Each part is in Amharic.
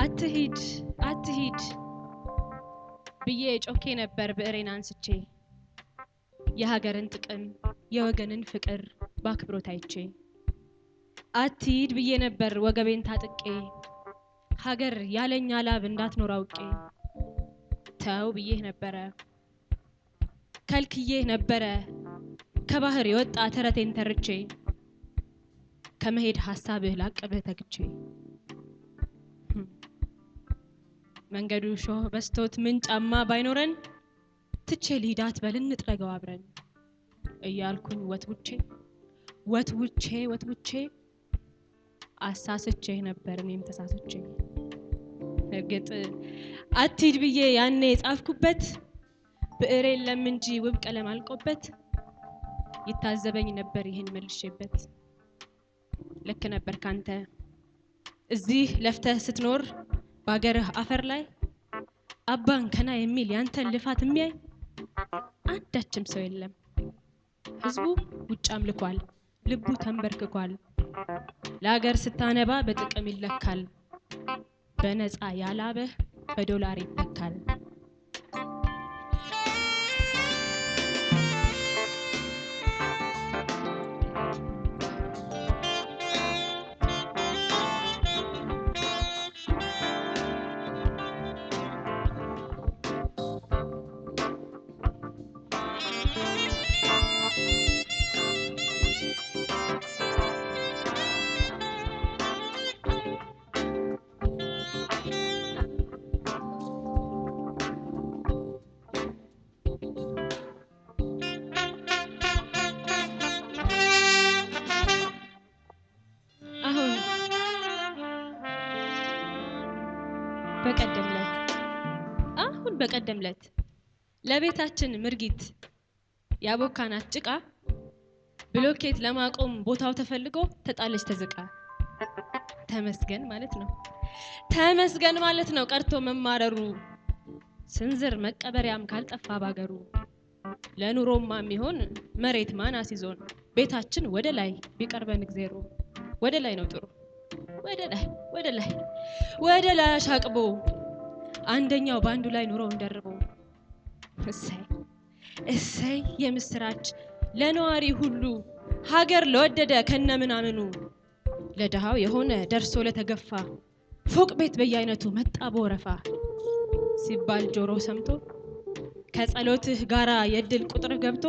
አትሂድ አትሂድ ብዬ ጮኬ ነበር ብዕሬን አንስቼ፣ የሀገርን ጥቅም የወገንን ፍቅር በአክብሮት አይቼ። አትሂድ ብዬ ነበር ወገቤን ታጥቄ፣ ሀገር ያለኛ ላብ እንዳትኖር አውቄ። ተው ብዬህ ነበረ ከልክዬህ ነበረ፣ ከባህር የወጣ ተረቴን ተርቼ፣ ከመሄድ ሀሳብህ ላቅብህ ተግቼ። መንገዱ ሾህ በስቶት ምን ጫማ ባይኖረን፣ ትቼ ልሂድ አትበል እንጥረገው አብረን እያልኩኝ ወትውቼ ወትውቼ ወትውቼ አሳስቼህ ነበር እኔም ተሳስቼ። እርግጥ አትሂድ ብዬ ያኔ የጻፍኩበት ብዕር የለም እንጂ ውብ ቀለም አልቆበት፣ ይታዘበኝ ነበር ይህን መልሼበት። ልክ ነበር ካንተ፣ እዚህ ለፍተህ ስትኖር በአገርህ አፈር ላይ አባን ከና የሚል ያንተን ልፋት የሚያይ አንዳችም ሰው የለም። ህዝቡ ውጭ አምልኳል፣ ልቡ ተንበርክኳል። ለሀገር ስታነባ በጥቅም ይለካል፣ በነፃ ያላበህ በዶላር ይተካል። አሁን በቀደም ለት አሁን በቀደም ለት ለቤታችን ምርጊት ያቦካናት ጭቃ ብሎኬት ለማቆም ቦታው ተፈልጎ ተጣለች ተዝቃ። ተመስገን ማለት ነው፣ ተመስገን ማለት ነው ቀርቶ መማረሩ፣ ስንዝር መቀበሪያም ካልጠፋ ባገሩ። ለኑሮማ የሚሆን መሬት ማን አስይዞን፣ ቤታችን ወደ ላይ ቢቀርበን እግዜሩ። ወደ ላይ ነው ጥሩ፣ ወደ ላይ ወደ ላይ ወደ ላይ አሻቅቦ አንደኛው በአንዱ ላይ ኑሮውን ደርቦ። እሰይ እሰይ የምስራች ለነዋሪ ሁሉ፣ ሀገር ለወደደ ከነምናምኑ፣ ለድሃው የሆነ ደርሶ ለተገፋ፣ ፎቅ ቤት በየአይነቱ መጣ በወረፋ ሲባል ጆሮ ሰምቶ፣ ከጸሎትህ ጋራ የእድል ቁጥር ገብቶ፣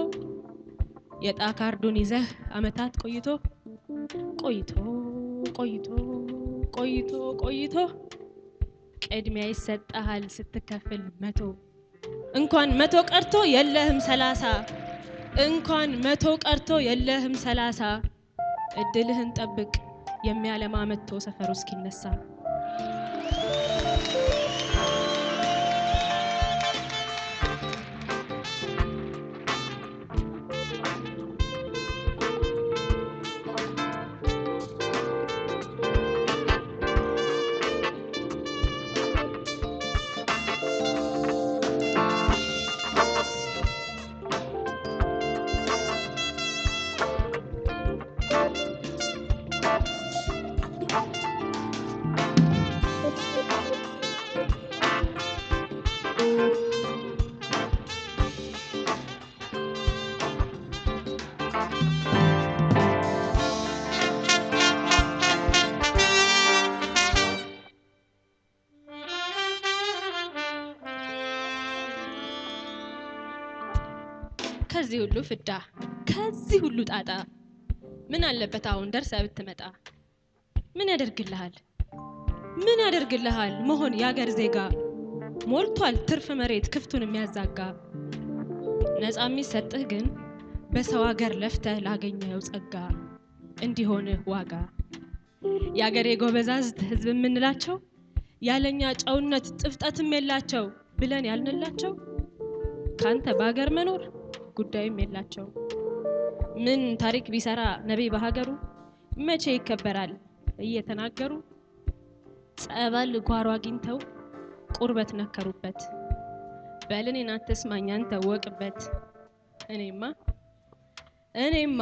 የዕጣ ካርዱን ይዘህ አመታት ቆይቶ ቆይቶ ቆይቶ ቆይቶ ቆይቶ ቅድሚያ ይሰጠሃል ስትከፍል 100። እንኳን 100 ቀርቶ የለህም 30፣ እንኳን 100 ቀርቶ የለህም 30። እድልህን ጠብቅ የሚያለማ መጥቶ ሰፈሩ እስኪነሳ። ከዚህ ሁሉ ፍዳ ከዚህ ሁሉ ጣጣ ምን አለበት አሁን ደርሰህ ብትመጣ? ምን ያደርግልሃል ምን ያደርግልሃል መሆን የአገር ዜጋ? ሞልቷል ትርፍ መሬት ክፍቱን የሚያዛጋ። ነፃ የሚሰጥህ ግን በሰው ሀገር ለፍተህ ላገኘኸው ጸጋ እንዲሆንህ ዋጋ። የአገሬ ጎበዛዝት ህዝብ የምንላቸው፣ ያለኛ ጨውነት ጥፍጠትም የላቸው ብለን ያልንላቸው፣ ካንተ በሀገር መኖር ጉዳይም የላቸው። ምን ታሪክ ቢሰራ ነቢይ በሀገሩ መቼ ይከበራል እየተናገሩ፣ ጸበል ጓሮ አግኝተው ቁርበት ነከሩበት። በል እኔን አትስማኝ አንተ ወቅበት። እኔማ እኔማ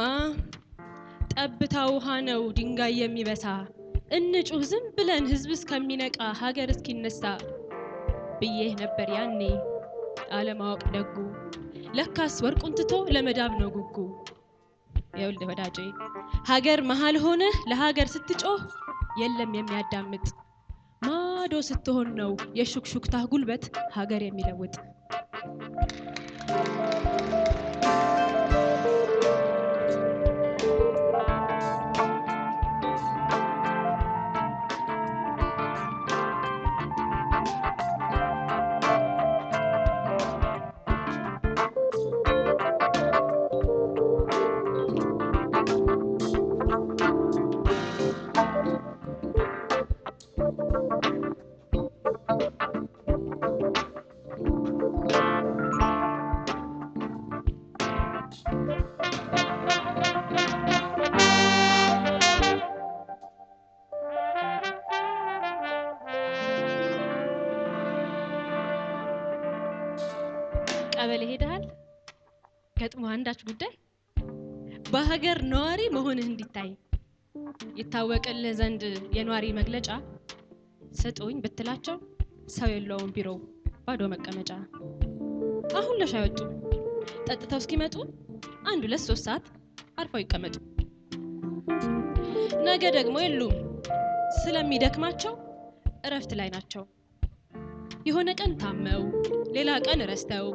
ጠብታ ውሃ ነው ድንጋይ የሚበሳ፣ እንጩህ ዝም ብለን ህዝብ እስከሚነቃ ሀገር እስኪነሳ ብዬህ ነበር ያኔ አለማወቅ ደጉ። ለካስ ወርቁን ትቶ ለመዳብ ነው ጉጉ። ይኸውልህ ወዳጄ ሀገር መሀል ሆነህ ለሀገር ስትጮህ የለም የሚያዳምጥ፣ ማዶ ስትሆን ነው የሹክሹክታህ ጉልበት ሀገር የሚለውጥ። ቀበሌ ሄደሃል? ገጥሞ አንዳች ጉዳይ በሀገር ነዋሪ መሆንህ እንዲታይ ይታወቅልህ ዘንድ የነዋሪ መግለጫ ስጡኝ ብትላቸው ሰው የለውም ቢሮ ባዶ መቀመጫ። አሁን ለሻይ ወጡ ጠጥተው እስኪመጡ 1 2 3 ሰዓት አርፈው ይቀመጡ። ነገ ደግሞ የሉም ስለሚደክማቸው እረፍት ላይ ናቸው። የሆነ ቀን ታመው ሌላ ቀን ረስተው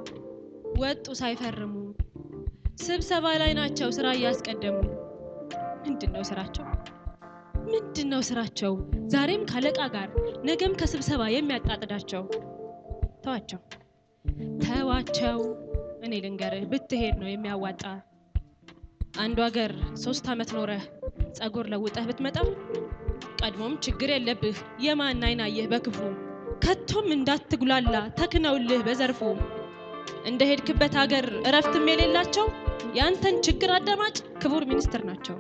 ወጡ ሳይፈርሙ ስብሰባ ላይ ናቸው ስራ እያስቀደሙ። ምንድነው ስራቸው? ምንድነው ስራቸው? ዛሬም ካለቃ ጋር ነገም ከስብሰባ የሚያጣጥዳቸው። ተዋቸው ተዋቸው፣ እኔ ልንገርህ ብትሄድ ነው የሚያዋጣ። አንዱ ሀገር 3 ዓመት ኖረህ ጸጉር ለውጠህ ብትመጣ ቀድሞም ችግር የለብህ የማን አይን አየህ በክፉ። ከቶም እንዳትጉላላ ተክነውልህ በዘርፉ። እንደሄድክበት ሀገር እረፍትም የሌላቸው ያንተን ችግር አዳማጭ ክቡር ሚኒስትር ናቸው።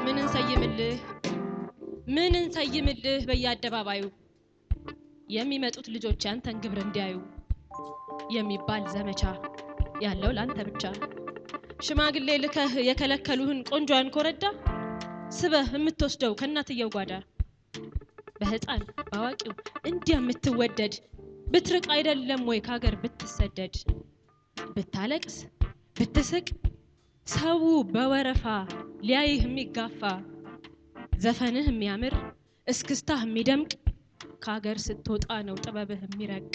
ምን እንሰይምልህ ምን እንሰይምልህ በየአደባባዩ የሚመጡት ልጆች ያንተን ግብር እንዲያዩ የሚባል ዘመቻ ያለው ላንተ ብቻ። ሽማግሌ ልከህ የከለከሉህን ቆንጆዋን ኮረዳ ስበህ የምትወስደው ከእናትየው ጓዳ። በህፃን በአዋቂው እንዲያ የምትወደድ ብትርቅ አይደለም ወይ ከሀገር ብትሰደድ። ብታለቅስ ብትስቅ ሰው በወረፋ ሊያይህ የሚጋፋ ዘፈንህ የሚያምር እስክስታህ የሚደምቅ ከሀገር ስትወጣ ነው ጥበብህ የሚረቅ።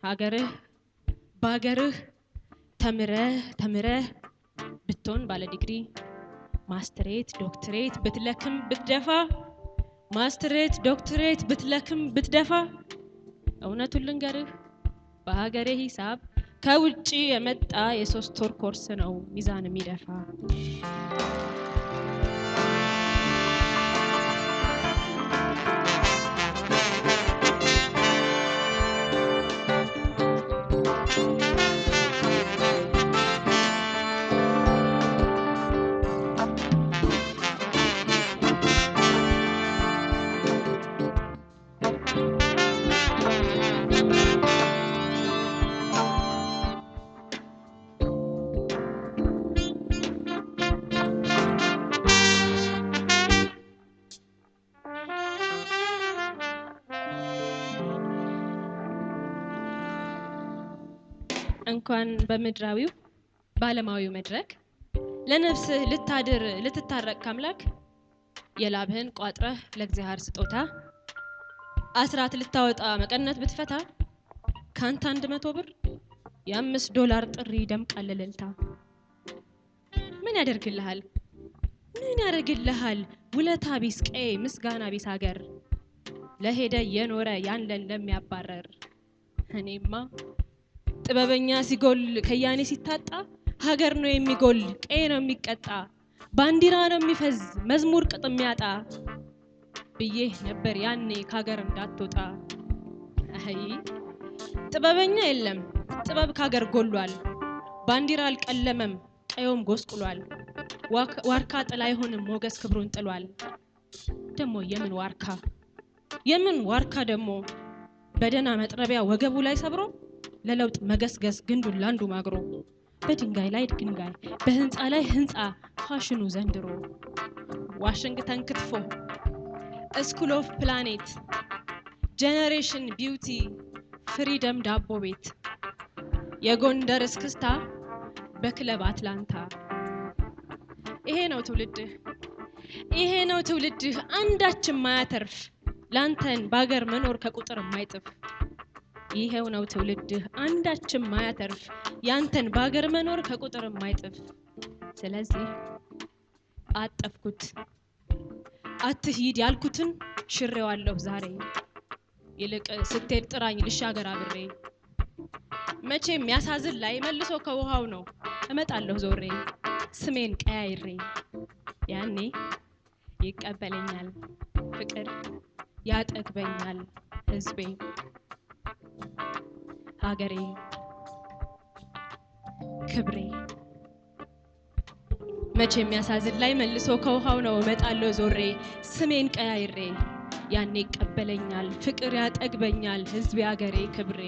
ሀገርህ በሀገርህ ተምረህ ተምረህ ብትሆን ባለ ዲግሪ ማስትሬት ዶክትሬት ብትለክም ብትደፋ ማስትሬት ዶክትሬት ብትለክም ብትደፋ እውነቱን ልንገርህ በሀገሬ ሂሳብ ከውጪ የመጣ የ3 ወር ኮርስ ነው ሚዛን የሚደፋ። እንኳን በምድራዊው ባለማዊው መድረክ ለነፍስህ ልታድር ልትታረቅ ካምላክ የላብህን ቋጥረህ ለእግዚአብሔር ስጦታ አስራት ልታወጣ መቀነት ብትፈታ ካንተ 100 ብር የ5 ዶላር ጥሪ ይደምቃል እልልታ። ምን ያደርግልሃል? ምን ያደርግልሃል? ውለታ ቢስ ቀዬ ምስጋና ቢስ ሀገር ለሄደ የኖረ ያንለን ለሚያባረር። እኔማ ጥበበኛ ሲጎል ከያኔ ሲታጣ ሀገር ነው የሚጎል ቀዬ ነው የሚቀጣ ባንዲራ ነው የሚፈዝ መዝሙር ቅጥ የሚያጣ ብዬህ ነበር ያኔ ከሀገር እንዳትወጣ። አይ ጥበበኛ የለም ጥበብ ከሀገር ጎሏል። ባንዲራ አልቀለመም ቀዮም ጎስቁሏል። ዋርካ ጥላ አይሆንም ሞገስ ክብሩን ጥሏል። ደሞ የምን ዋርካ የምን ዋርካ ደሞ በደና መጥረቢያ ወገቡ ላይ ሰብሮ ለለውጥ መገስገስ ግንዱን ላንዱ ማግሮ፣ በድንጋይ ላይ ድንጋይ በህንፃ ላይ ህንፃ ፋሽኑ ዘንድሮ። ዋሽንግተን ክትፎ፣ School of Planet፣ Generation Beauty፣ Freedom ዳቦ ቤት፣ የጎንደር እስክስታ በክለብ አትላንታ። ይሄ ነው ትውልድህ፣ ይሄ ነው ትውልድህ፣ አንዳችም ማያተርፍ፣ ላንተን በአገር መኖር ከቁጥር የማይጥፍ። ይሄው ነው ትውልድህ፣ አንዳችም ማያተርፍ፣ ያንተን በአገር መኖር ከቁጥር የማይጥፍ። ስለዚህ አጠፍኩት፣ አትሂድ ያልኩትን ሽሬዋለሁ ዛሬ። ይልቅ ስትሄድ ጥራኝ ልሻገር አብሬ። መቼም ያሳዝን ላይ መልሶ ከውሃው ነው፣ እመጣለሁ ዞሬ ስሜን ቀያይሬ። ያኔ ይቀበለኛል ፍቅር፣ ያጠግበኛል ህዝቤ፣ ሀገሬ፣ ክብሬ። መቼም ያሳዝን ላይ መልሶ ከውሃው ነው፣ እመጣለሁ ዞሬ ስሜን ቀያይሬ። ያኔ ይቀበለኛል ፍቅር፣ ያጠግበኛል ህዝቤ፣ ሀገሬ፣ ክብሬ።